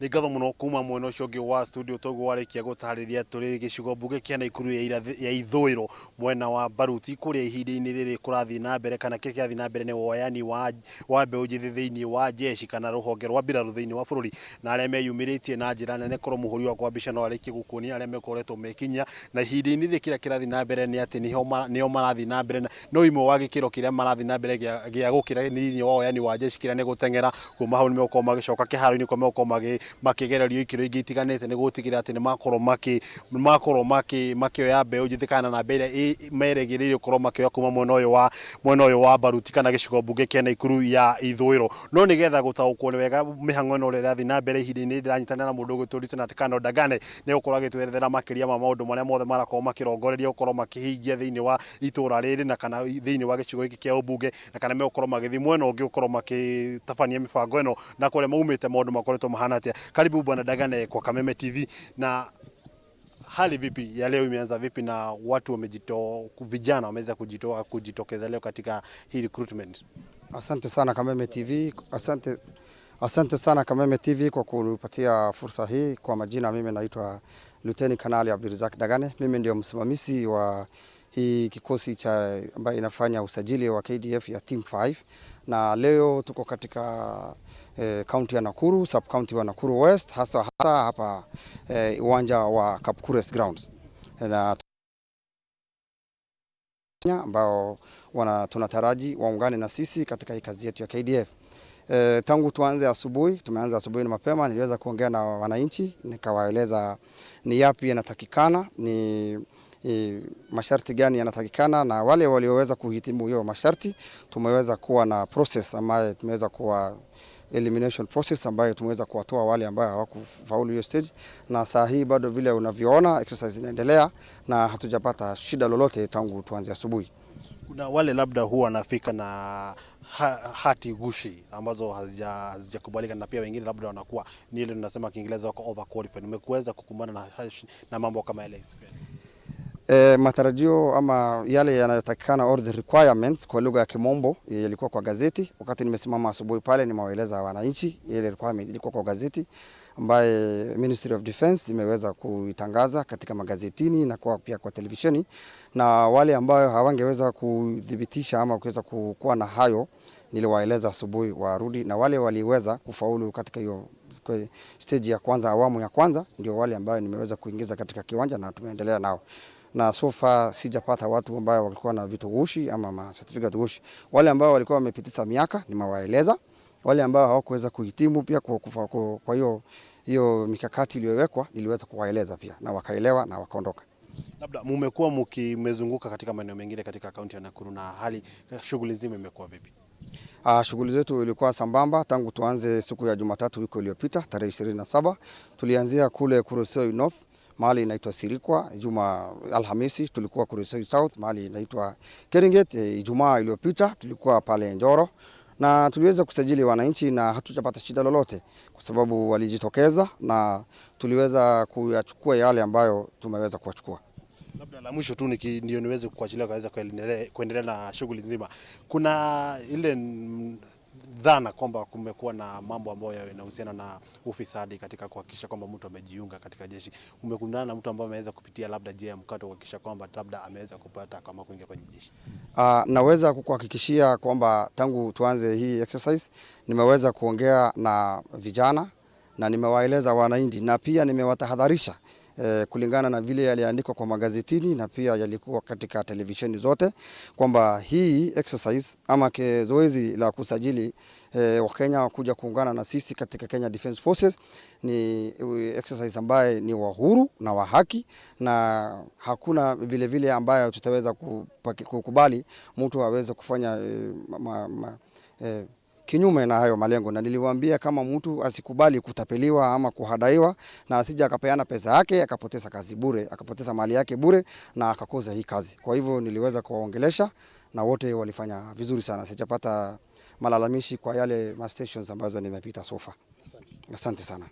Nĩ ngatho mũno kuma mwena ũcio ũngĩ wa studio. Toguo warĩkia gũtarĩria, tũrĩ gĩcigo mbunge kĩa Naikuru ya ithũĩro, mwena wa Baruti, kũrĩa ihinda-inĩ rĩrĩ kũrathiĩ na mbere kana kĩrĩa kĩrathiĩ na mbere nĩ woyani wa mbeũ njĩthĩ thĩinĩ wa jeshi kana rũhonge rwa mbirarũ thĩinĩ wa bũrũri, na arĩa meyumĩrĩtie na njĩra nene. Korwo mũhũri wakwa mbica no arĩkie gũkuonia arĩa mekoretwo mekinyia, na ihinda-inĩ rĩrĩ kĩrĩa kĩrathiĩ na mbere nĩ atĩ nĩo marathiĩ na mbere no imwe wa gĩkĩro kĩrĩa marathiĩ na mbere gĩa gũkĩra thĩinĩ wa woyani wa jeshi, kĩrĩa nĩ gũteng'era. Kuma hau nĩ megũkorwo magĩcoka kĩharo-inĩ kũrĩa megũkorwo makĩgererio ikĩro ingĩ itiganĩte nĩ gũtigĩrĩra atĩ nĩ makorwo makĩoya mbeũ njĩthĩ kana namba ĩrĩa merĩgĩrĩire gũkorwo makĩoya kuma mwena ũyũ wa Baruti kana gĩcigo mbunge kĩa Naikuru ya ithũĩro. No nĩgetha gũtaũkwo nĩ wega mĩhang'o ĩno ũrĩa ĩrathiĩ na mbere ihinda-inĩ rĩrĩ, ndĩranyitanĩra na mũndũ ũgwĩtwo Lieutenant Colonel Dagane, nĩ egũkorwo agĩtwerethera makĩria ma maũndũ marĩa mothe marakorwo makĩrongoreria gũkorwo makĩhingia thĩinĩ wa itũra rĩrĩ na kana thĩinĩ wa gĩcigo gĩkĩ kĩa ũmbunge, na kana megũkorwo magĩthiĩ mwena ũngĩ gũkorwo magĩtabania mĩbango ĩno, na kũrĩa maumĩte maũndũ makoretwo mahana atĩa. Karibu, Bwana Dagane, kwa Kameme TV. Na hali vipi ya leo, imeanza vipi na watu wamejitoa, vijana wameweza kujitoa, kujitokeza leo katika hii recruitment? Asante sana, Kameme TV. Asante, asante sana, Kameme TV, kwa kunipatia fursa hii. Kwa majina mimi naitwa Luteni Kanali Abdirizak Dagane. Mimi ndio msimamizi wa hii kikosi cha ambayo inafanya usajili wa KDF ya Team 5, na leo tuko katika kaunti ya Nakuru, sub county wa Nakuru West, hasa hasa hapa uwanja wa Kapkures Grounds na ambao tunataraji waungane na sisi katika hii kazi yetu ya KDF. Tangu tuanze asubuhi, tumeanza asubuhi na mapema, niliweza kuongea na wananchi nikawaeleza ni yapi yanatakikana, ni masharti gani yanatakikana, na wale walioweza kuhitimu hiyo masharti tumeweza kuwa na process ambayo tumeweza kuwa elimination process ambayo tumeweza kuwatoa wale ambao hawakufaulu hiyo stage, na saa hii bado vile unavyoona exercise inaendelea na hatujapata shida lolote tangu tuanze asubuhi. Kuna wale labda huwa wanafika na hati gushi ambazo hazijakubalika na pia wengine labda wanakuwa ni ile tunasema Kiingereza wako overqualified. Umekuweza kukumbana na mambo kama yale siku ya leo? Matarajio ama yale yanayotakikana or the requirements kwa lugha ya Kimombo yalikuwa kwa gazeti. Wakati nimesimama asubuhi pale, nimewaeleza wananchi ile requirement ilikuwa kwa gazeti ambaye Ministry of Defence imeweza kuitangaza katika magazetini na kwa pia kwa televisheni, na wale ambayo hawangeweza kudhibitisha ama kuweza kuwa na hayo niliwaeleza asubuhi warudi, na wale waliweza kufaulu katika hiyo stage ya kwanza, awamu ya kwanza, ndio wale ambayo nimeweza kuingiza katika kiwanja na tumeendelea nao, na so far sijapata watu ambao walikuwa na vitu gushi ama ma certificate gushi. Wale ambao walikuwa wamepitisha miaka nimewaeleza, wale ambao hawakuweza kuhitimu pia kwa hiyo mikakati iliyowekwa niliweza kuwaeleza pia na wakaelewa na wakaondoka. Labda mumekuwa mkimezunguka katika maeneo mengine katika kaunti ya Nakuru, na hali shughuli nzima imekuwa vipi? Shughuli zetu ilikuwa sambamba tangu tuanze siku ya Jumatatu wiki iliyopita tarehe 27. Tulianzia kule Kuresoi North, mahali inaitwa Sirikwa. Juma Alhamisi tulikuwa Kuresoi South, mahali inaitwa Keringet. Ijumaa iliyopita tulikuwa pale Njoro na tuliweza kusajili wananchi na hatujapata shida lolote, kwa sababu walijitokeza na tuliweza kuyachukua yale ambayo tumeweza kuwachukua. Labda la mwisho tu ndio niweze kukuachilia ukaweza kuendelea na shughuli nzima. Kuna ile dhana kwamba kumekuwa na mambo ambayo yanahusiana na ufisadi katika kuhakikisha kwamba mtu amejiunga katika jeshi. Umekutana na mtu ambaye ameweza kupitia labda njia ya mkato kuhakikisha kwamba labda ameweza kupata kama kuingia kwenye jeshi? Naweza kukuhakikishia kwamba tangu tuanze hii exercise nimeweza kuongea na vijana na nimewaeleza wananchi na pia nimewatahadharisha kulingana na vile yaliandikwa kwa magazetini na pia yalikuwa katika televisheni zote kwamba hii exercise ama zoezi la kusajili Wakenya kuja kuungana na sisi katika Kenya Defence Forces ni exercise ambaye ni wa huru na wa haki, na hakuna vile vile ambayo tutaweza kukubali mtu aweze kufanya kinyume na hayo malengo, na niliwaambia kama mtu asikubali kutapeliwa ama kuhadaiwa na asije akapeana pesa yake akapoteza kazi bure, akapoteza mali yake bure na akakosa hii kazi. Kwa hivyo niliweza kuwaongelesha na wote walifanya vizuri sana, sijapata malalamishi kwa yale ma stations ambazo nimepita so far. Asante sana.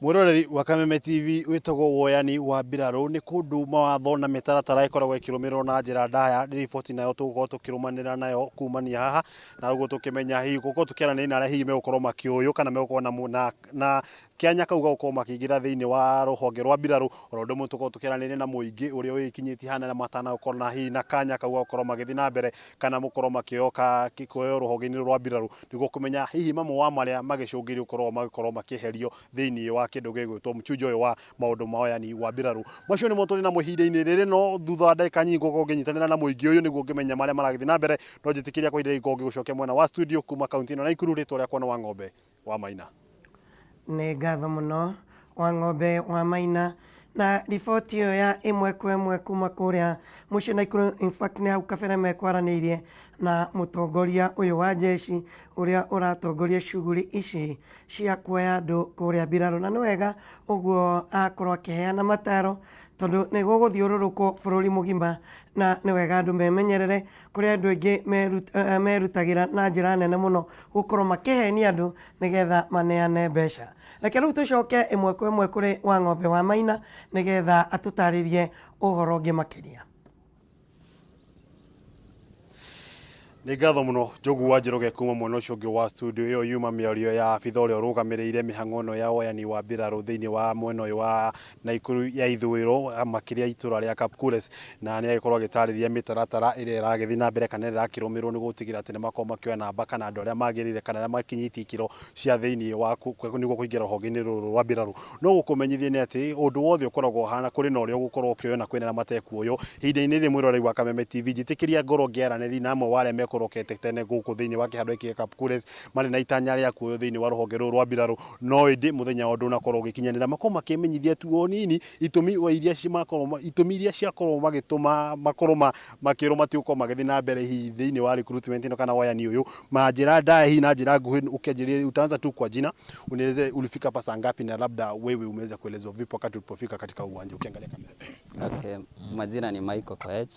Mwiroreri wa Kameme TV, wĩtagwo woyani wa mbirarũ nĩ kũndũ mawatho na mĩtaratara ĩkoragwo ĩkĩrũmĩrĩrwo na njĩra ndaya. Nĩ riboti nayo tũgũkorwo tũkĩrũmanĩra nayo kumania haha na ũguo tũkĩmenya hihi gũkorwo tũkĩaranĩria na arĩa hihi megũkorwo makĩũyũ kana megũkorwo na kĩanya kau gagũkorwo makĩingĩra thĩinĩ wa rũhonge rwa mbirarũ. Oro ũndũ ũmwe tũkorwo tũkĩaranĩria na mũingĩ ũrĩa wĩkinyĩtie hana na matanakorwo na hihi na kanya kau gagũkorwo magĩthiĩ na mbere kana mũkorwo makĩoka kuoywo rũhonge-inĩ rwa mbirarũ nĩguo kũmenya hihi mamwe wa marĩa magĩcũngĩrĩrio gũkorwo magĩkorwo makĩeherio thĩinĩ wa kĩndũ gĩgwĩtwo mchujo ũyũ wa maũndũ ma woyani wa mbirarũ. Macio nĩmo tũrĩ namo ihinda-inĩ rĩrĩ, no thutha wa ndagĩka nyingĩ ngũkorwo ngĩnyitanĩra na mũingĩ ũyũ nĩguo ngĩmenya marĩa maragĩthiĩ na mbere. No njĩtĩkĩria kwa ihinda rĩngĩ ngĩgũcokia mwena wa studio kuma kaunti ĩno Nakuru. Rĩtwa rĩakwa nĩ Wang'ombe wa Maina. Nĩ ngatho mũno, wa Ng'ombe wa Maina, na riboti ĩyo ya ĩmwe kwa ĩmwe kuma kũrĩa mũciĩ Nakuru. In fact, nĩ hau kabere mekwaranĩirie na mũtongoria ũyũ wa jeshi ũrĩa ũratongoria shughuli ici cia kuoya andũ kũrĩa mbirarũ, na nĩ wega ũguo akorwo akĩheana mataro tondũ nĩ gũgũthiũrũrũkwo bũrũri mũgima, na nĩ wega andũ memenyerere kũrĩa andũ aingĩ merutagĩra na njĩra nene mũno gũkorwo makĩhenia andũ nĩgetha maneane mbeca. Reke rĩu tũcoke ĩmwe kwa ĩmwe kũrĩ wa Ng'ombe wa Maina nĩgetha atũtarĩrie ũhoro ũngĩ makĩria. Nĩ ngatho mũno, Njogu wa Njoroge, kuma mwena ũcio ũngĩ wa studio. Ĩyo yuma mĩario ya abitha ũrĩa ũrũgamĩrĩire mĩhang'o ĩno ya woyani wa mbirarũ thĩinĩ wa mwena ũyũ wa Nakuru ya ithũĩro, makĩria itũra rĩa Kapkures, na nĩ agĩkorwo agĩtarĩria mĩtaratara ĩrĩa ĩragĩthiĩ na mbere kana ĩrĩa ĩrakĩrũmĩrĩrwo nĩguo gũtigĩrĩra atĩ nĩ makorwo makĩoya namba kana andũ arĩa magĩrĩire kana arĩa makinyĩtie ikĩro cia thĩinĩ wa nĩguo kũingĩra rũhonge-inĩ rũrũ rwa mbirarũ. No gũkũmenyithia nĩ atĩ ũndũ wothe ũkoragwo ũhana kũrĩ na ũrĩa ũgũkorwo ũkĩoywo na kwĩna arĩa matekuoywo. Ihinda-inĩ rĩrĩ, mwĩroreri wa Kameme TV, njĩtĩkĩria ngorwo ngĩaranĩria na amwe wa arĩa mekorokete tene gũkũ thĩinĩ wa kĩharo gĩkĩ gĩa Kapkures marĩ na itanya rĩa kuoywo thĩinĩ wa rũhonge rũrũ rwa mbirarũ, no ĩndĩ mũthenya wao ndũnakorwo ũgĩkinyanĩra. Makorwo makĩmenyithia tu o nini itũmi wa iria makorwo itũmi iria ciakorwo magĩtũma makorwo makĩrwo matigũkorwo magĩthiĩ na mbere hihi thĩinĩ wa recruitment ĩno kana woyani ũyũ ma njĩra ndaya hihi na njĩra nguhĩ. Ukianjĩrĩria, utaanza tu kwa jina, unieleze ulifika hapa saa ngapi na labda wewe umeweza kuelezwa vipi wakati ulipofika katika uwanja, ukiangalia kamera. Okay, majina ni Michael Koech.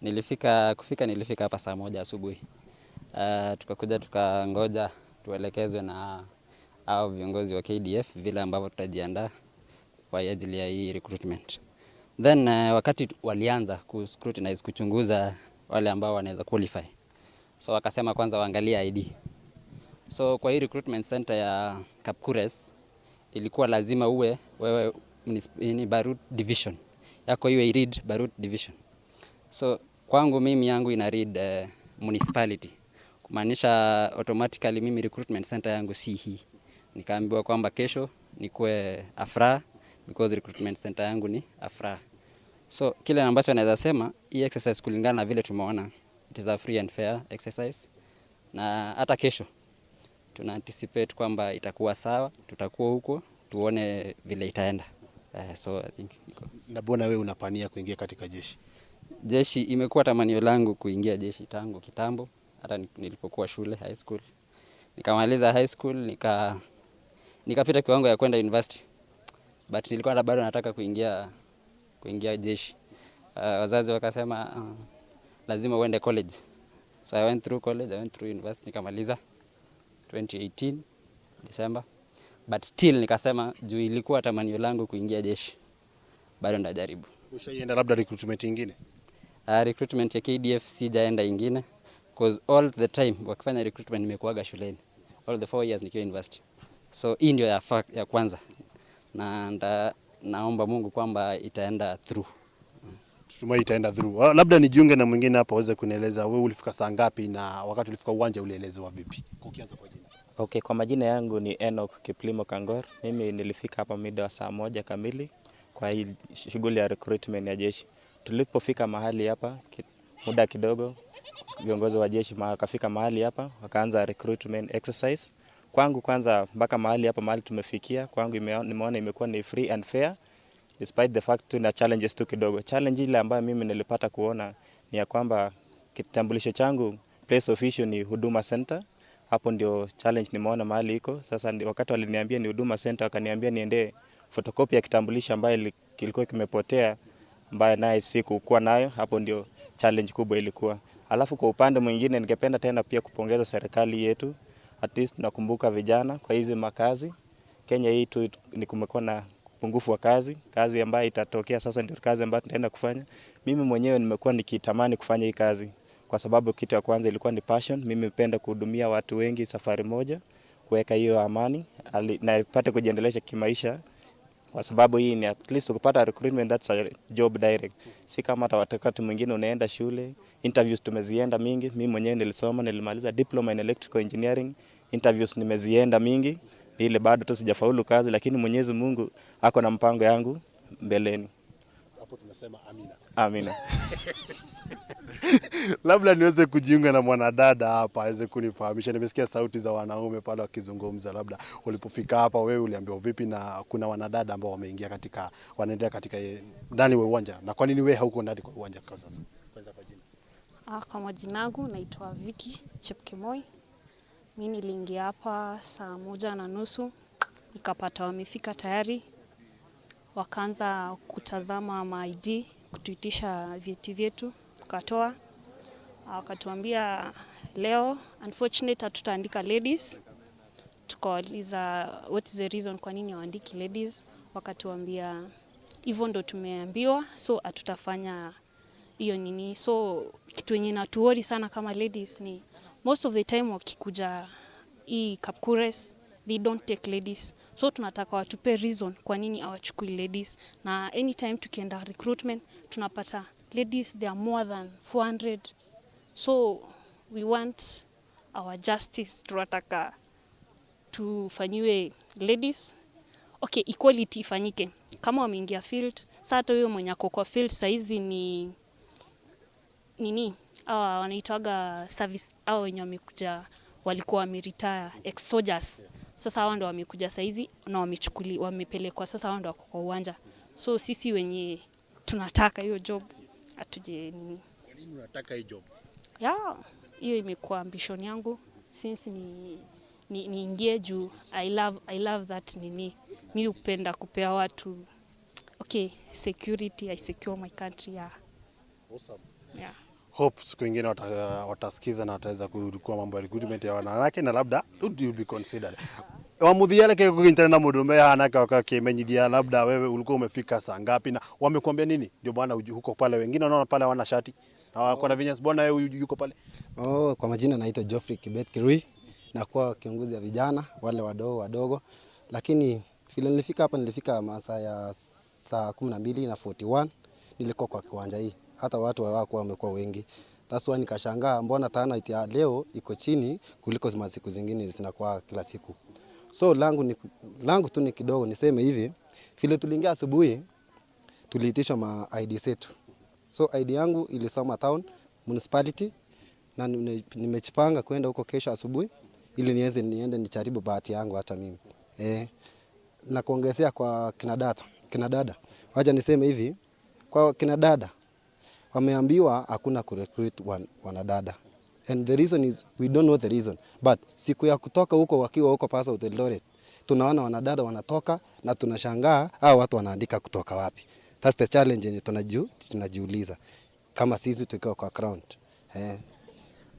Nilifika kufika nilifika hapa saa 1 asubuhi. Tukakuja tukangoja tuelekezwe na hao viongozi wa KDF vile ambavyo tutajiandaa kwa ajili ya hii recruitment. Then wakati walianza ku scrutinize, kuchunguza wale ambao wanaweza qualify. So wakasema kwanza waangalie ID. So kwa hii recruitment center ya Kapkures ilikuwa lazima uwe wewe ni Barut division yako iwe read Barut division. So kwangu mimi yangu ina read municipality, kumaanisha automatically mimi recruitment center yangu si hii. Nikaambiwa kwamba kesho nikuwe Afra because recruitment center yangu ni Afra. So kile ambacho naweza sema, hii exercise, kulingana na vile tumeona, it is a free and fair exercise, na hata kesho tuna anticipate kwamba itakuwa sawa, tutakuwa huko tuone vile itaenda. So I think iko. Na mbona wewe unapania kuingia katika jeshi? Jeshi imekuwa tamanio langu kuingia jeshi tangu kitambo, hata nilipokuwa shule high school. Nikamaliza high school, nikapita kiwango ya kwenda university, but nilikuwa bado nataka kuingia jeshi. Wazazi wakasema lazima uende college. So I went through college, I went through university, nikamaliza 2018 December. But still nikasema juu ilikuwa tamanio langu kuingia jeshi, bado ndajaribu. Ushaienda labda recruitment ingine? Recruitment ya KDF sijaenda ingine cause all the time wakifanya recruitment nimekuaga shuleni all the 4 years nikiwa university. So hii ndio ya kwanza na naomba Mungu kwamba itaenda through. Tutumai itaenda through. Labda nijiunge na mwingine hapa aweze kunieleza wewe ulifika saa ngapi na wakati ulifika uwanja ulielezewa vipi? Ukianza kwa jina. Okay, kwa majina yangu ni Enoch Kiplimo Kangor. Mimi nilifika hapa mida wa saa 1 kamili kwa hii shughuli ya recruitment ya jeshi. Tulipofika mahali hapa muda kidogo, viongozi wa jeshi wakafika mahali hapa wakaanza recruitment exercise. Kwangu kwanza mpaka mahali hapa mahali tumefikia, kwangu nimeona imekuwa ni free and fair despite the fact tuna challenges tu kidogo. Challenge ile ambayo mimi nilipata kuona ni ya kwamba kitambulisho changu place of issue ni Huduma Center. Hapo ndio challenge nimeona mahali iko. Sasa wakati waliniambia ni Huduma Center, wakaniambia niendee photocopy ya kitambulisho ambayo kilikuwa kimepotea, ambayo naye sikukuwa nayo. Hapo ndio challenge kubwa ilikuwa. Alafu kwa upande mwingine ningependa tena pia kupongeza serikali yetu. At least tunakumbuka vijana kwa hizi makazi. Kenya hii tu ni kumekuwa na upungufu wa kazi, kazi ambayo itatokea sasa ndio kazi ambayo tunaenda kufanya. Mimi mwenyewe nimekuwa nikitamani kufanya hii kazi kwa sababu kitu ya kwanza ilikuwa ni passion. Mimi hupenda kuhudumia watu wengi safari moja, kuweka hiyo amani na ipate kujiendelesha kimaisha, kwa sababu hii ni at least ukipata recruitment, that's a job direct. Si kama hata wakati mwingine unaenda shule, interviews tumezienda mingi. Mimi mwenyewe nilisoma, nilimaliza diploma in electrical engineering, interviews nimezienda mingi, ni ile bado tu sijafaulu kazi, lakini Mwenyezi Mungu ako na mpango yangu mbeleni. Hapo tunasema amina. Amina. Labda niweze kujiunga na mwanadada hapa aweze kunifahamisha. Nimesikia sauti za wanaume pale wakizungumza, labda ulipofika hapa wewe uliambiwa vipi, na kuna wanadada ambao wameingia katika wanaendelea katika ndani wa uwanja, na kwa nini wewe hauko ndani kwa uwanja kwa sasa? Kwanza kwa jina. Kwa majina yangu naitwa Vicky Chepkemoi. Mi niliingia hapa saa 1:30 nikapata wamefika tayari, wakaanza kutazama ma ID, kutuitisha vyeti vyetu, tukatoa. Wakatuambia leo unfortunate hatutaandika ladies. Tukawauliza what is the reason, kwa nini hawaandiki ladies? Wakatuambia hivyo ndo tumeambiwa, so hatutafanya hiyo nini. So kitu yenye inatuworry sana kama ladies ni most of the time wakikuja hii Kapkures, they don't take ladies, so tunataka watupe reason kwa nini hawachukui ladies. Na anytime tukienda recruitment tunapata ladies, they are more than 400, so we want our justice. Tunataka tufanyiwe ladies, okay, equality ifanyike kama wameingia field. Sasa hata huyo mwenye ako kwa field saizi ni nini, hawa wanaitwaga service, hao wenye wamekuja walikuwa wameretire, ex soldiers. Sasa hawa ndo wamekuja saizi na wamechukuli wamepelekwa, sasa hawa ndo wako kwa uwanja. So sisi wenye tunataka hiyo job atuje nini. Kwa nini unataka hii job? Yeah, hiyo imekuwa ambition yangu since ni niingie juu I love that nini. Mi hupenda kupea watu, okay, security. I secure my country, yeah. Awesome. Yeah. Hope siku ingine watasikiza na wataweza kuwa mambo ya recruitment ya wanawake na labda it will be considered. Wamuthia reke kuginyitana na mundu me hanake wakakimenyithia, labda wewe ulikuwa umefika saa ngapi na wamekuambia nini? Ndio bwana huko pale wengine wanaona pale hawana shati na wako na vinyasa, bwana wewe yuko pale. Oh, kwa majina naitwa Geoffrey Kibet Kirui, nakuwa kiongozi ya vijana wale wadogo wadogo, lakini vile nilifika hapa nilifika masaa ya saa 12:41, nilikuwa kwa kiwanja hii, hata watu hawakuwa wamekuwa wengi. That's why nikashangaa mbona turnout ya leo iko chini kuliko masiku zingine zinakuwa kila siku. So langu tu ni kidogo niseme hivi, vile tuliingia asubuhi tuliitishwa ma ID zetu. So ID yangu ilisoma town municipality na nimejipanga kwenda huko kesho asubuhi ili niweze niende nijaribu bahati yangu hata mimi. Na kuongezea kwa kina dada, wacha niseme hivi, kwa kina dada wameambiwa hakuna kurecruit wanadada, and the reason is we don't know the reason, but siku ya kutoka huko wakiwa huko Pass Eldoret tunaona wanadada wanatoka na tunashangaa hao watu wanaandika kutoka wapi. That's the challenge yenye tunajiuliza kama sisi tukiwa kwa ground.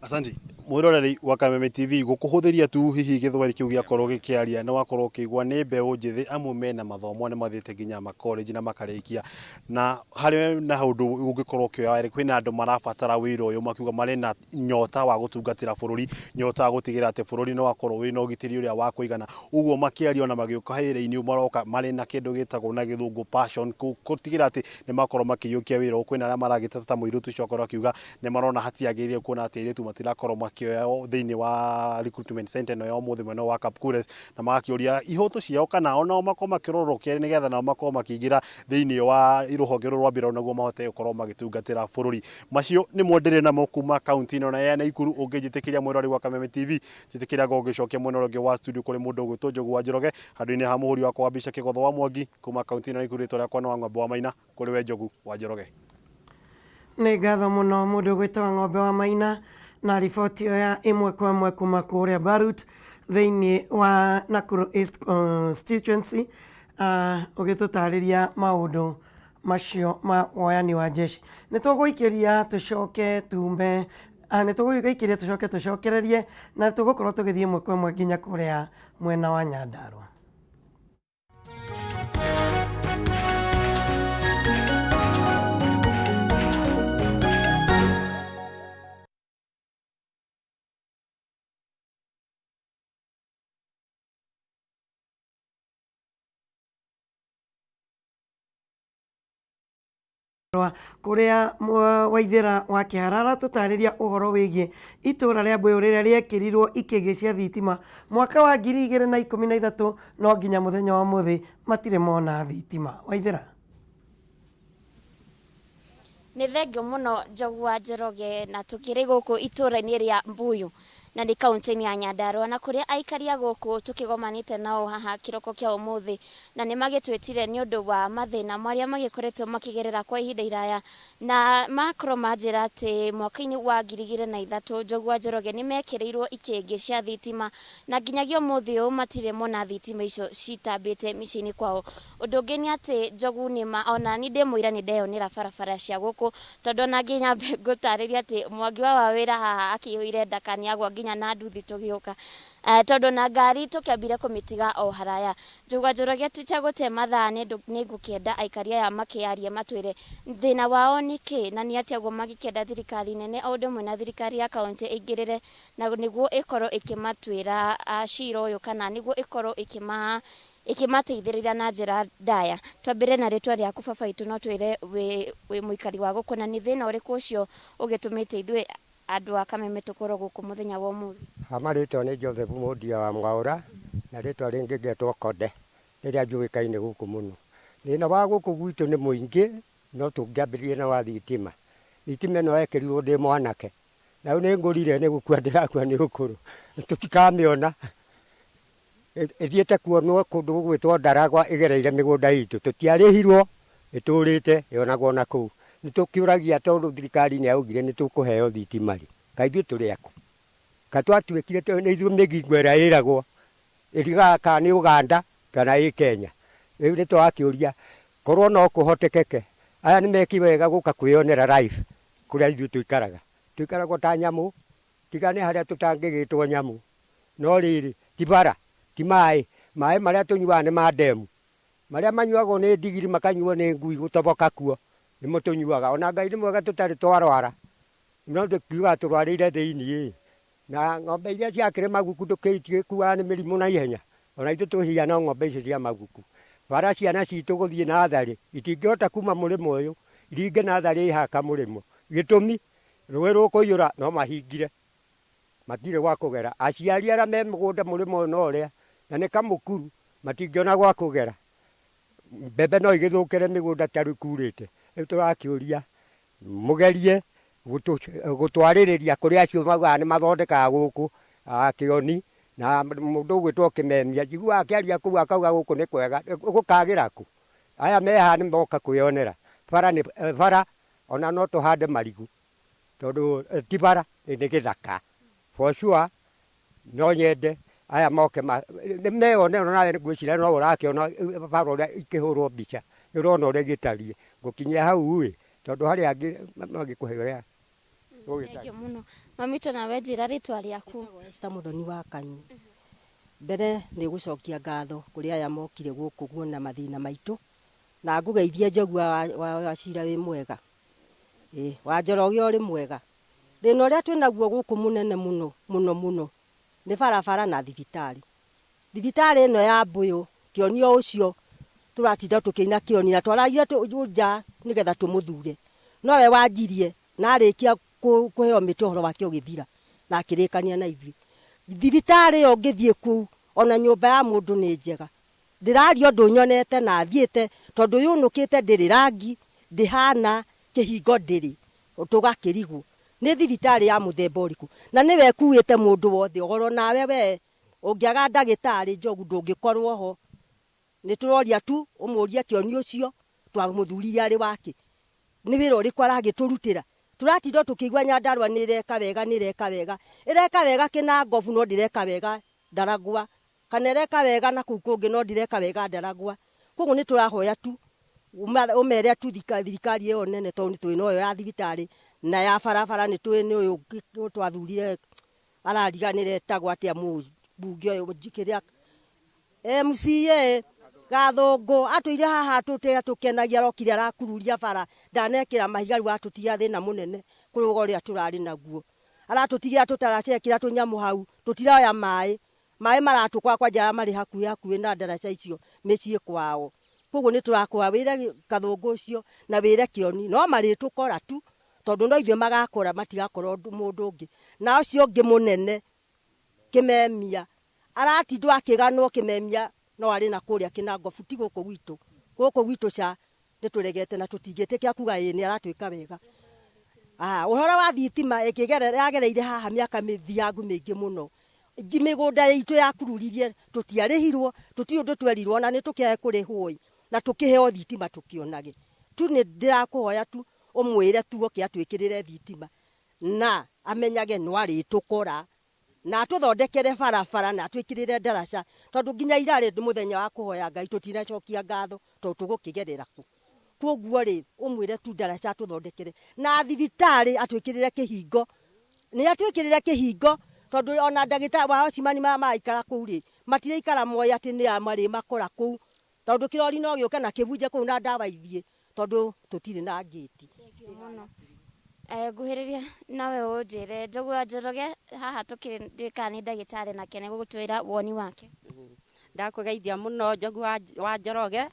Asanti mwiroreri wa Kameme TV, gukuhuthiria tu hihi githweri kiu giakorwo gikiaria ni wakorwo ukigwa ni mbeũ njĩthĩ amwe mena mathomo nĩ mathiĩte nginya makoleji na makarĩkia, na harĩ na ũndũ ũngĩkorwo ũkĩoya wĩra, kwĩna andũ marabatara wĩra ũyũ makiuga marĩ na nyota wa gũtungatĩra bũrũri, nyota wa gũtigĩrĩra atĩ bũrũri nĩ wakorwo wĩna ũgitĩri ũrĩa wa kũigana. Ũguo makĩaria ona magĩũka wĩra-inĩ maroka marĩ na kĩndũ gĩtagwo na gĩthũngũ passion, gũtigĩrĩra atĩ nĩ makorwo makĩiyũkia wĩra ũyũ. Kwĩna arĩa maragĩteta ta mũirĩtu ũcio akorwo akiuga nĩ marona hatiagĩrĩire kuona atĩ airĩtu matirakorwo makĩoywo thĩinĩ wa recruitment center ĩno ya ũmũthĩ mwena wa Kapkures, na magakĩũria ihoto ciao kana onao makorwo makĩrorwo kĩrĩ nĩgetha nao makorwo makĩingĩra thĩinĩ wa rũhonge rũrũ rwa mbirarũ naguo mahote gũkorwo magĩtungatĩra bũrũri. Macio nĩmo ndĩrĩ namo kuma kaunti ĩno ya Naikuru. Ũngĩnjĩtĩkĩria, mwĩrori wa Kameme TV, njĩtĩkĩria ngũgĩcokia mwena ũrĩa ũngĩ wa studio kũrĩ mũndũ ũgwĩtwo Njogu wa Njoroge handũ-inĩ ha mũhũri wakwa wa mbica Kĩgotho wa Mwangi. Kuma kaunti ĩno ya Naikuru, rĩtwa rĩakwa nĩ Wang'ombe wa Maina. Kũrĩ we Njogu wa Njoroge. Nĩ ngatho mũno mũndũ ũgwĩtwo Ng'ombe wa Maina na riboti ĩyo ya ĩmwe kwa ĩmwe kuma kũrĩa Barut thĩinĩ wa Nakuru East constituency, ũgĩtũtarĩria maũndũ macio ma woyani wa jeshi. Nĩ tũgũikĩria tũcoke tume, nĩ tũgũikĩria tũcoke tũcokererie na tũgũkorwo tũgĩthiĩ ĩmwe kwa ĩmwe nginya kũrĩa mwena wa Nyandarua. Nyandarua kũrĩa Waithĩra wa Kĩhara aratũtarĩria ũhoro wĩgiĩ itũra rĩa Mbũyũ rĩrĩa rĩekĩrirwo ikĩngĩ cia thitima mwaka wa 2013, no nginya mũthenya wa ũmũthĩ matirĩ mona thitima. Waithĩra. Nĩ thengio mũno, Njogu wa Njoroge, na tũkĩrĩ gũkũ itũra-inĩ rĩa Mbuyu na nĩ kaunti-inĩ ya Nyandarua, na kũrĩa aikari a gũkũ tũkĩgomanĩte nao haha kĩroko kĩa ũmũthĩ, na nĩ magĩtwĩtire nĩ ũndũ wa mathĩna marĩa magĩkoretwo makĩgerera kwa ihinda iraya, na makorwo manjĩra atĩ mwaka-inĩ wa 2003, Njogu wa Njoroge, nĩ mekĩrĩirwo ikĩngĩ cia thitima, na nginyagia ũmũthĩ ũyũ matirĩ mona thitima icio citambĩte mĩciĩ-inĩ kwao. Ũndũ ũngĩ nĩ atĩ, Njogu, nĩma ona ni ndĩ mũira, nĩ ndeyonera barabara cia gũkũ, tondũ ona nginya ngũtarĩria atĩ Mwangi wa wĩra haha akĩihũire ndaka nĩ agwa nginya na nduthi tũgĩũka, tondũ na ngari tũkĩambire kũmĩtiga o haraya. Njogu wa Njoroge, titagũte mathaa, nĩ ngũkĩenda aikari aya makĩarie, matwĩre thĩna wao nĩ kĩ na nĩ atĩa ũguo magĩkĩenda thirikari nene o ũndũ ũmwe na thirikari ya kaunti ĩingĩrĩre na nĩguo ĩkorwo ĩkĩmatuĩra cira ũyũ, kana nĩguo ĩkorwo ĩkĩmateithĩrĩria na njĩra ndaya. Twambĩre na rĩtwa rĩaku, baba witũ, no twĩre wĩ mũikari wa gũkũ na nĩ thĩna ũrĩkũ ũcio ũgĩtũmĩte ithuĩ andũ a Kameme tũkorwo gũkũ mũthenya wa ũmũthĩ? Hama rĩtwa nĩ Joseph Mũndia wa Mwaũra, na rĩtwa rĩngĩ ngetwo Konde rĩrĩa njũĩkaine gũkũ mũno. Thĩna wa gũkũ gwitũ nĩ mũingĩ, no tũngĩambĩrĩria na wa thitima. Thitima ĩno yekĩrirwo ndĩ mwanake, na rĩu nĩ ngũrire, nĩ gũkua ndĩrakua nĩ ũkũrũ, tũtikamĩona. Ĩthiĩte kuonwo kũndũ gũgwĩtwo Ndaragwa, ĩgereire mĩgũnda itũ, tũtiarĩhirwo, ĩtũrĩte yonagwo na kũu. Nĩ tũkĩũragia, tondũ thirikari nĩ yaugire nĩ tũkũheo thitima rĩ, kaĩ ithuĩ tũrĩ akũ? Ka twatuĩkire nĩ ithuĩ mĩgingo ĩrĩa ĩragwo ĩrigaga kana nĩ Uganda kana ĩ Kenya? Rĩu nĩ tũrakĩũria korwo no kũhotekeke aya nĩ mekire wega gũka kwĩyonera life kũrĩa ithuĩ tũikaraga. Tũikaragwo ta nyamũ, tiga nĩ harĩa tũtangĩgĩtwo nyamũ. No rĩrĩ, ti bara, ti maĩ. Maĩ marĩa tũnyuaga nĩ ma ndemu, marĩa manyuagwo nĩ ndigiri, makanyuo nĩ ngui gũtoboka kuo, nĩmo tũnyuaga. Ona Ngai nĩ mwega, tũtarĩ twarwara, no tũkiugaga tũrwarĩire thĩiniĩ. Na ng'ombe iria ciakĩrĩ maguku itigĩkuaga nĩ mĩrimũ na ihenya, ona ithuĩ tũhiana ng'ombe icio cia maguku. Bara, ciana citũ gũthiĩ natharĩ itingĩhota kuma mũrĩmo ũyũ iringe natharĩ ĩhaka mũrĩmo. Gĩtũmi, rũĩ rũkũiyũra no mahingire, matirĩ gwa kũgera. Aciari arĩa me mũgũnda mũrĩmo ũyũ na ũrĩa na nĩ kamũkuru, matingĩona gwa kũgera. Mbembe no igĩthũkĩre mĩgũnda ta rĩu kurĩte. Rĩu tũrakĩũria mũgerie gũtwarĩrĩria kũrĩ acio maugaga nĩ mathondekaga gũkũ, Kĩoni na mũndũ ũgwĩtwo Kĩmemia. Njiguaga akĩaria kũu akauga gũkũ nĩ kwega, gũkagĩra kũ? Aya me haha nĩ moka kwĩyonera. Bara nĩ bara, ona no tũhande marigũ, tondũ ti bara, nĩ gĩthaka for sure. No nyende aya moke nĩ meyonera. Nawe ngwĩciria no ũrakĩona bara ũrĩa ikĩhũrwo mbica, nĩ ũrona ũrĩa igĩtariĩ. Ngũkinyia hau ĩ, tondũ harĩ angĩ mangĩkũhe ũrĩa. Thengiũ mũno, mamito. Nawe njĩra rĩtwa rĩaku. Esther Muthoni wa Kanyi. Mbere nĩ gũcokia ngatho kũrĩ aya mokire gũkũ guona mathĩna maitũ, na ngũgeithie Njogua wa Cira, wĩ mwega? Ĩ wa Njoroge, ũrĩ mwega? Thĩna ũrĩa twĩnaguo gũkũ mũnene mũno mũno mũno nĩ barabara na thibitarĩ. Thibitarĩ ĩno ya Mbũyũ, kĩonio ũcio tũratinda tũkĩina kĩoni na twaragire nja nĩgetha tũmũthure, nowe wanjirie na arĩkia kũheo mĩtĩ, ũhoro wake ũgĩthira na akĩrĩkania na ithuĩ. Thibitarĩ ĩyo ũngĩthiĩ kũu, ona nyũmba ya mũndũ nĩ njega. Ndĩraria ũndũ nyonete na thiĩte, tondũ yũnũkĩte, ndĩrĩ rangi, ndĩhana kĩhingo, ndĩrĩ tũgakĩrigwo nĩ thibitarĩ ya mũthemba ũrĩkũ, na nĩwe ĩkuĩte mũndũ wothe ũhoro. Nawe we ũngĩaga ndagĩtarĩ, Njogu, ndũngĩkorwo ho. Nĩ tũroria tu ũmũrie kĩoni ũcio twamũthurire arĩ wake, nĩ wĩra ũrĩkũ aragĩtũrutĩra? Tũratinda tũkĩigua Nyandarua nĩ ĩreka wega, nĩ ĩreka wega, ĩreka wega Kĩnangobu, no ndĩreka wega Ndaragwa, kana ĩreka wega na kũu kũngĩ, no ndĩreka wega Ndaragwa. Koguo nĩ tũrahoya tu ũmere tu thirikari ĩyo nene, tondũ nĩ tũĩ noyo ya thibitarĩ na ya barabara, nĩ tũĩ nĩ ũyũ twathurire arariganĩra etagwo atĩa, mũmbunge ũyũ kĩrĩa MCA Gathũngũ, atũire haha tũkenagia, arokire arakururia bara, ndanekĩra mahiga, rĩu atũtigia thĩna mũnene kũrũga ũrĩa tũrarĩ naguo. Aratũtigira tũtaracekĩra tũnyamũ hau, tũtiroya maĩ, maĩ maratũkora kwanja arĩa marĩ hakuhĩ hakuhĩ na ndaraca icio mĩciĩ kwao. Koguo nĩ tũrakũa wĩre Kathũngũ ũcio na wĩre Kĩoni no marĩtũkora tu, tondũ no ithuĩ magakora, matigakora mũndũ ũngĩ. Na ũcio ũngĩ mũnene Kĩmemia aratindwo akĩganwo. Kĩmemia no arĩ na kũrĩa Kĩnangobu, ti gũkũ gwitũ. Gũkũ gwitũ ca nĩ tũregete na tũtingĩtĩkia kuga ĩĩ nĩ aratwĩka wega. Ũhoro wa thitima yagereire haha mĩaka mĩthiangu mĩingĩ mũno. Mĩgũnda itũ yakururirie, tũtiarĩhirwo, tũtirĩ ũndũ twerirwo, ona nĩ tũkĩae kũrĩhwo na tũkĩheo thitima tũkĩonage tu. Nĩ ndĩrakũhoya tu ũmwĩre tu oke atwĩkĩrĩre thitima na amenyage no arĩtũkora na atũthondekere barabara na atwĩkĩrĩre ndaraca, tondũ nginya irarĩ mũthenya wa kũhoya Ngai tũtinacokia ngatho tondũ tũgũkĩgerera kũ. Koguo rĩ, ũmwĩre tu ndaraca atũthondekere na thibitarĩ atwĩkĩrĩre kĩhingo, nĩ atwĩkĩrĩre kĩhingo, tondũ ona ndagĩtarĩ wa Ocimani marĩa maraikara kũu rĩ, matiraikara moĩ atĩ nĩ marĩ makora kũu, tondũ kĩrori no gĩũke na kĩbunje kũu na ndawa ithiĩ, tondũ tũtirĩ na ngĩti. Mũno nguhĩrĩria nawe ũnjĩre Njogu wa Njoroge haha tũkĩrĩ, ndiũĩ kana nĩ ndagĩtarĩ nake nĩ gũgũtwĩra woni wake. Ndakũgeithia mũno Njogu wa Njoroge.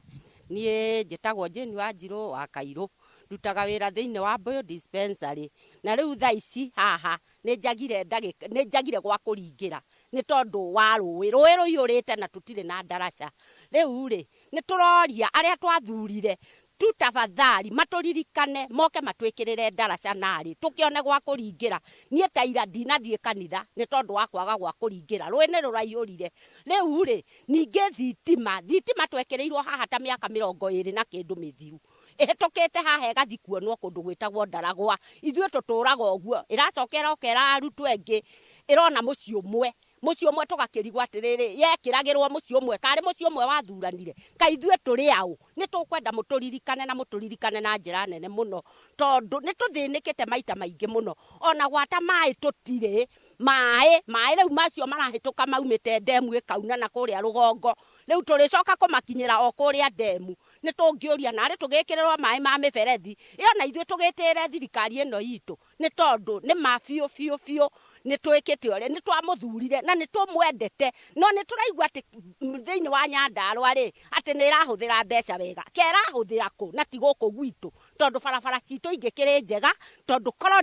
Niĩ njĩtagwo Jane Wanjirũ wa Kairũ, ndutaga wĩra thĩinĩ wa Mbuyu Dispensary. Na rĩu thaa ici haha nĩ njagire ndagĩka, nĩ njagire gwa kũringĩra nĩ tondũ wa rũĩ, rũĩ rũiyũrĩte na tũtirĩ na ndaraca. Rĩu rĩ, nĩ tũroria arĩa twathurire tu tafadhali matũririkane, moke matwĩkĩrĩre ndaraca narĩ tũkĩone gwa kũringĩra. Niĩ ta ira ndinathiĩ kanitha nĩ tondũ wa kwaga gwa kũringĩra, rũĩ nĩ rũraiyũrire. Rĩu rĩ, ningĩ thitima, thitima twekĩrĩirwo haha ta mĩaka 20 na kĩndũ mĩthiru ĩhĩtũkĩte haha, ĩgathiĩ kuonwo kũndũ gwĩtagwo Ndaragwa. Ithuĩ tũtũraga ũguo, ĩracoka ĩroka ĩrarutwo ĩngĩ ĩrona mũciĩ ũmwe, mũciĩ ũmwe. Tũgakĩrigwo atĩrĩrĩ, yekĩragĩrwo mũciĩ ũmwe karĩ mũciĩ ũmwe wathuranire? Kaĩ ithuĩ tũrĩ aũ? Nĩ tũkwenda mũtũririkane na mũtũririkane na njĩra nene mũno, tondũ nĩ tũthĩnĩkĩte maita maingĩ mũno. Ona gwata maĩ tũtirĩ maĩ, maĩ rĩu macio marahĩtũka maumĩte ndemu ĩkauna na kũrĩa rũgongo, rĩu tũrĩcoka kũmakinyĩra o kũrĩa ndemu. Nĩ tũngĩũria narĩ tũgĩkĩrĩrwo maĩ ma mĩberethi ĩyo na ithuĩ tũgĩtĩre thirikari ĩno itũ, nĩ tondũ nĩ ma biũ biũ biũ nĩ twĩkĩte ũrĩa nĩ twamũthurire na nĩ tũmwendete, no nĩ tũraigua atĩ thĩinĩ wa Nyandarũa rĩ, atĩ nĩ ĩrahũthĩra mbeca wega. Ke ĩrahũthĩra kũ na ti gũkũ gwitũ? Tondũ barabara citũ ingĩkĩrĩ njega, tondũ korwo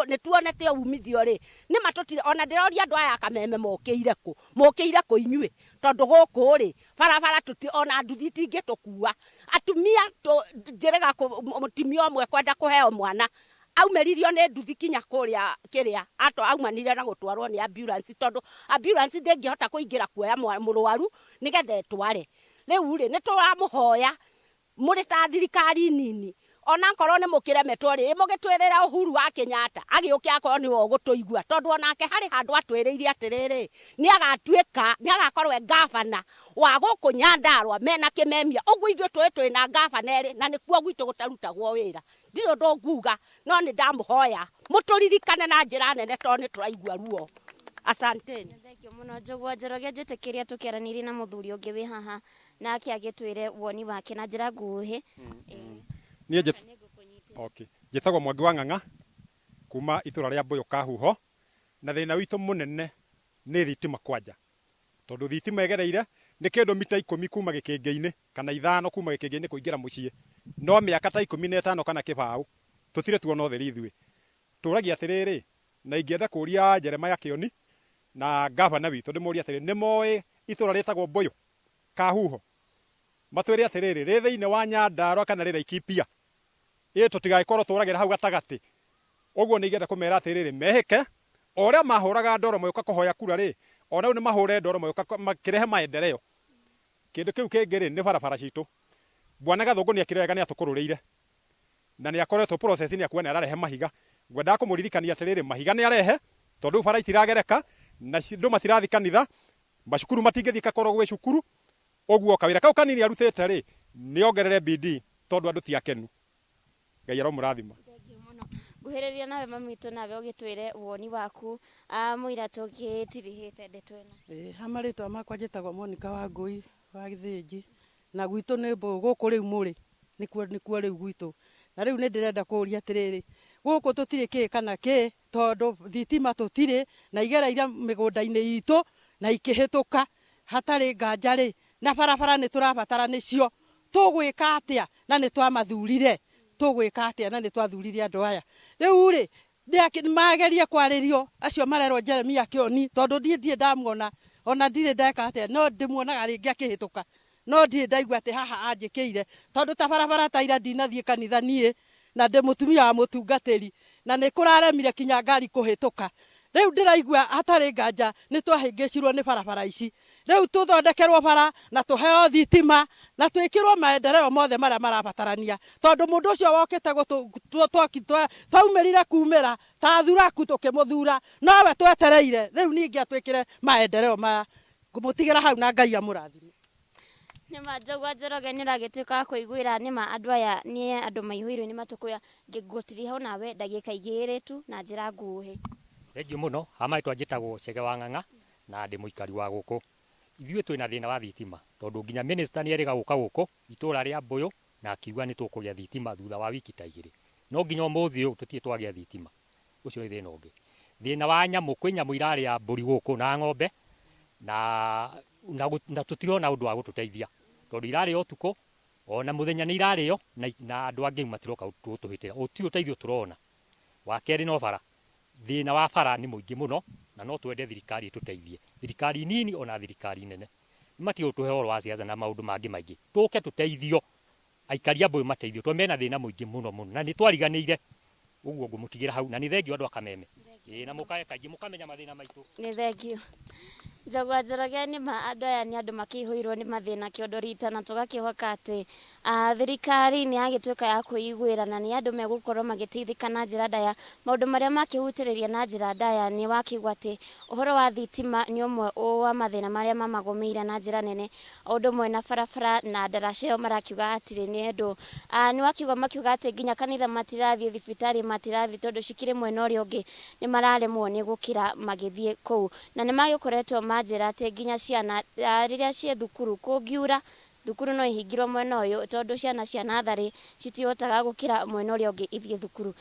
nĩ tuonete umithio rĩ, nĩ ma tũtirĩ ona. Ndĩroria andũ aya a Kameme mokĩire kũ, mokĩire kũ inyuĩ? Tondũ gũkũ rĩ, barabara tũti ona nduthi itingĩtũkua. Atumia njĩrĩga mũtumia ũmwe kwenda kũheo mwana aumĩririo nĩ nduthi kinya kũrĩa kĩrĩa ato aumanire na gũtwarwo nĩ ambulance, tondũ ambulance ndĩngĩhota kũingĩra kuoya mũrwaru nĩgetha ĩtware. Rĩu rĩ, nĩ tũramũhoya mũrĩ ta thirikari nini, ona korwo nĩ mũkĩremetwo rĩ, mũgĩtwĩrĩra Uhuru wa Kenyatta agĩũke akorwo nĩwe ũgũtũigua, tondũ onake harĩ handũ atwĩrĩire atĩrĩrĩ, nĩ agatuĩka, nĩ agakorwo e gavana wa gũkũ Nyandarũa mena Kĩmemia. Ũguo ithuĩ tũĩ twĩna gavana erĩ na nĩkuo gwitũ gũtarutagwo wĩra. Ndirĩ ũndũ nguga, no nĩ ndamũhoya mũtũririkane na njĩra nene, tondũ nĩ tũraigua ruo. Asanteni. Thank you mũno Njogu wa Njoroge. Njĩtĩkĩria tũkĩaranĩrie na mũthuri ũngĩ wĩ haha nake agĩtwĩre woni wake na njĩra nguhĩ. Niĩ okay. Njĩtagwo Mwangi wa Ng'ang'a kuma itũra rĩa Mbũyũ Kahuho, na thĩna witũ mũnene nĩ thitima kwanja, tondũ thitima ĩgereire nĩ kĩndũ mita 10 kuma gĩkĩngĩ-inĩ kana 5 kuma gĩkĩngĩ-inĩ kũingĩra mũciĩ, no mĩaka ta 15 kana kĩbaũ tũtirĩ tuona ũtheri. Ithuĩ tũragia atĩrĩrĩ, na ingĩenda kũria Jeremiah Kĩoni na gavana witũ, ndĩmũrie atĩrĩ, nĩ moĩ itũra rĩtagwo Mbũyũ Kahuho? Matwĩre atĩrĩrĩ, rĩ thĩinĩ wa Nyandarũa kana rĩ Laikipia? Ĩ tũtigagĩkorwo tũragĩra hau gatagatĩ ũguo. Nĩ ingĩenda kũmera atĩrĩrĩ, mehĩke o ũrĩa mahũraga ndoro magĩũka kũhoya kura rĩ, ona rĩu nĩ mahũre ndoro magĩũka makĩrehe maendeleo. Kĩndũ kĩu kĩngĩ rĩ, nĩ barabara citũ. Bwana Gathũngũ nĩ ekire wega, nĩ atũkũrũrĩire na nĩ akoretwo process, nĩ akuga nĩ ararehe mahiga. Ngwendaga kũmũririkania atĩrĩrĩ, mahiga nĩ arehe, tondũ rĩu bara itiragereka na andũ matirathi kanitha, macukuru matingĩthiĩ korwo gwĩ cukuru ũguo. Kawĩra kau kanini arutĩte rĩ, nĩ ongerere bidii, tondũ andũ ti akenu. Ngai aromũrathima. Nguhĩrĩria nawe mami witũ, nawe ũgĩtwĩre woni waku mũira tũgĩtirihĩte ndeto ĩno. Ĩĩ, ha marĩtwa makwa njĩtagwo Monica Wangũi wa Gĩthĩnji, na gwitũ nĩ Mbũyũ gũkũ rĩu mũrĩ nĩkuo, nĩkuo rĩu gwitũ. Na rĩu nĩ ndĩrenda kũũria atĩrĩrĩ, gũkũ tũtirĩ kĩ kana kĩ, tondũ thitima tũtirĩ na igereire mĩgũnda-inĩ itũ na ikĩhĩtũka hatarĩ nganja rĩ, na barabara nĩ tũrabatara nĩcio. Tũgwĩka atĩa na nĩ twamathurire? Tũgwĩka atĩa na nĩ twathurire andũ aya? Rĩu rĩ, magerie kwarĩrio acio marerwo Jeremia Kĩoni, tondũ niĩ ndirĩ ndamuona, ona ndirĩ ndeka atĩa, no ndĩmuonaga rĩngĩ akĩhĩtũka, no ndirĩ ndaigua atĩ haha anjĩkĩire, tondũ ta barabara ta ira ndinathiĩ kanitha niĩ, na ndĩ mũtumia wa mũtungatĩri, na nĩ kũraremire kinya ngari kũhĩtũka. Rĩu ndĩraigua hatarĩ nganja nĩ twahĩngĩcirwo nĩ barabara ici. Rĩu tũthondekerwo bara na tũheo thitima na twĩkĩrwo maendeleo mothe marĩa marabatarania, tondũ mũndũ ũcio wokĩte twaumĩrire kumĩra ta thuraku tũkĩmũthura, nowe twetereire rĩu ningĩ atwĩkĩre maendeleo maya. Ngũmũtigĩra hau na Ngai amũrathime. Nĩma Njogua Njoroge nĩ ũragĩtuĩka wa kũiguĩra nĩma andũ aya nĩ andũ maihũirwo nĩ matũkũya. Ngũtiriha nawe ndagĩka igĩrĩ tu na njĩra nguhĩ. Thengiũ mũno, ha marĩtwa njĩtagwo Chege wa Ng'ang'a na ndĩ mũikari wa gũkũ. Ithuĩ twĩna thĩna wa thitima tondũ nginya minister nĩ erĩga gũka gũkũ itũra rĩa Mbũyũ na akiuga nĩ tũkũgĩa thitima thutha wa wiki ta igĩrĩ. No nginya ũmũthĩ ũyũ tũtirĩ twagĩa thitima. Ũcio nĩ thĩna ũngĩ. Thĩna wa nyamũ, kwĩ nyamũ irarĩa mbũri gũkũ na ng'ombe na tũtirona ũndũ wa gũtũteithia tondũ irarĩo ũtukũ ona mũthenya nĩ irarĩo na andũ angĩ matiroka gũtũhĩtĩra. Gũtirĩ ũteithio tũrona. Wa kerĩ no bara. Thĩna wa bara nĩ mũingĩ mũno na no twende thirikari ĩtũteithie. Thirikari nini ona thirikari nene. Nĩ matige gũtũhe ũhoro wa siasa na maũndũ mangĩ maingĩ. Tũke tũteithio, aikari a Mbũyũ mateithio tondũ mena thĩna mũingĩ mũno mũno na nĩ twariganĩire. Ũguo ngũmũtigĩra hau na nĩ thengio andũ a Kameme. Ĩĩ na mũkae kaingĩ mũkamenya mathĩna maitũ. Nĩ thengio. Njogua Njoroge, nĩma andũ aya nĩ andũ makĩihũirwo nĩ mathĩna kĩondo rita, na tũgakĩhoka atĩ thirikari nĩ yagĩtuĩka ya kwĩiguĩra na nĩ andũ megũkorwo magĩteithĩka na njĩra ndaya. Maũndũ marĩa makĩhutĩrĩria na njĩra ndaya nĩ wakĩigua atĩ ũhoro wa thitima nĩ ũmwe wa mathĩna marĩa mamagũmĩire na njĩra nene, o ũndũ ũmwe na barabara na ndaraca ĩyo marakiuga atĩrĩ nĩ andũ nĩ wakiuga makiuga atĩ nginya kanitha matirathiĩ, thibitarĩ matirathiĩ tondũ cikĩrĩ mwena ũrĩa ũngĩ, nĩ mararemwo nĩ gũkĩra magĩthiĩ kũu, na nĩ magĩkoretwo manjĩra atĩ nginya ciana rĩrĩa ciĩ thukuru kũngiura thukuru no ihingirwo mwena ũyũ tondũ ciana cia natharĩ citihotaga gũkĩra mwena ũrĩa ũngĩ ithiĩ thukuru.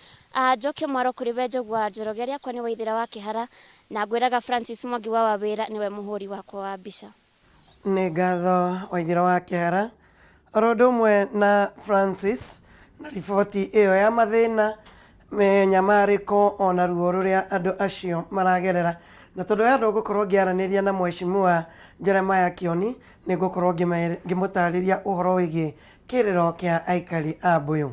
Njoke mwaro kũrĩ we Njogua Njoroge, rĩakwa nĩ Waithĩra wa Kĩhara, na ngwĩraga Francis Mwangi wa Wawĩra nĩwe mũhũri wakwa wa mbica. Nĩ ngatho Waithĩra wa Kĩhara oro ũndũ ũmwe na Francis na riboti ĩyo ya mathĩna, mĩnyamarĩko ona ruo rũrĩa andũ acio maragerera. Na tondũ ya andũ ngũkorwo ngĩaranĩria na Mheshimiwa Jeremiah Kioni, nĩ ngũkorwo ngĩmũtarĩria ũhoro wĩgiĩ kĩrĩro kĩa aikari a Mbũyũ.